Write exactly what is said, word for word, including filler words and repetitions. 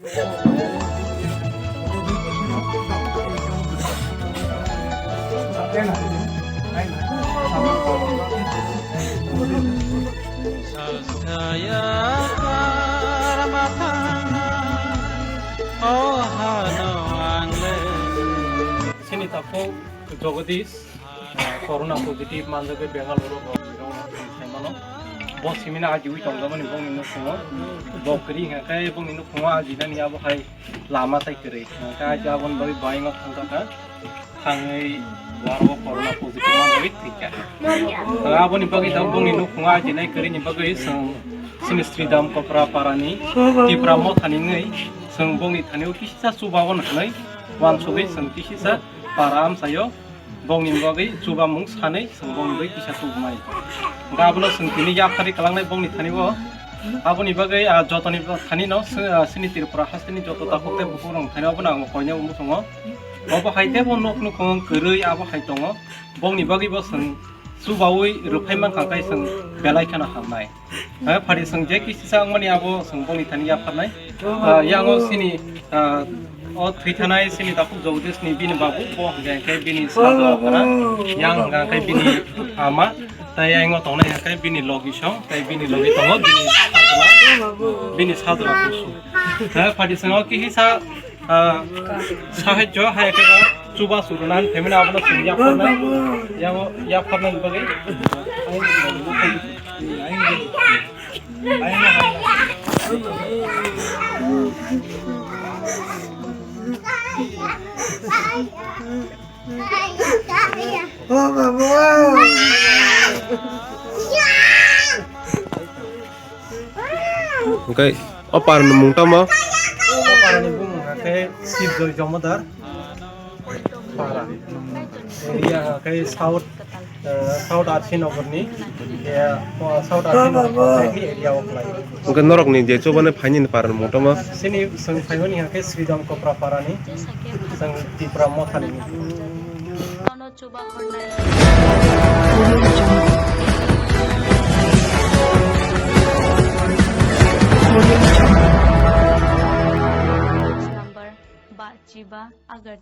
Saskaya karma thangnai, o hano ang le. Chini takhuk Jagadish, ah, corona positive manjagwi Bengaluru o saimano. Bo simina ajiwi tongmani bongni nukhungo. Bo kwrwi hwnkhe bongni nukhungo ajinani abo hai lama tai kwrwi. Hwnkhe aji aboni bagwi baingo thangjakha. Thangwi borok corona positive manwi thwikha. Aboni bagwi tabuk bongni nukhungo ajinai kwrwini bagwi chwng chini Sridham Kopra parani Tipra mothani wngwi chwng bongni thani o kisa chuba o hwnwi uansugwi chwng kisa para amchaio bongni bagwi chubamung sanwi chwng bongni bagwi kisa tubumai. Hwnkhe abono chwng tini yapharwi kwlangnai bongni thani o. Aboni bagwi, ah, jotoni thani no, ah, chini Tripura hasteni joto takhuk tei bukhuk rok thani obono ang koinai muchungo. Obo hai tei bo nok nukhung kwrwi abo hai tongo. Bongni bagwi bo chwng chubaui rwphai mankha khe chwng belai kheno hamnai. Ha, phari chwng je kisa wngmani abo chwng bongni thani yapharnai. Ah, yango chini, ah, o thwithanai chini takhuk Jagadish ni bini babu bo hwnkhe khe bini sajla khana, yang hwnkha khe bini ama, tei yango tongnai hwnkha khe bini logi song, tei bini logi tongo bini sajla, bini sajla kusu. Ha, phari chwng o kisa Ah, sahajyo hai khe chuba suruna family abono sung yapharnai. Yang yapharnai bagwi. Oh, baba. Hwnkhe o parani mung tamo? O parani bumung hwnkhe Sibjoi Jomodar para. Area hwnkhe South, eh, South R C Nagarni, eh, South R C Nagar panchayatni area o khlai. Hwnkhe norokni je chubani phaini parani mung tamo? Chini chwng phaimani hwnkhe Sridham Kopra parani, chwng Tipra mothani. Chuba hornai. Number ba chiba agar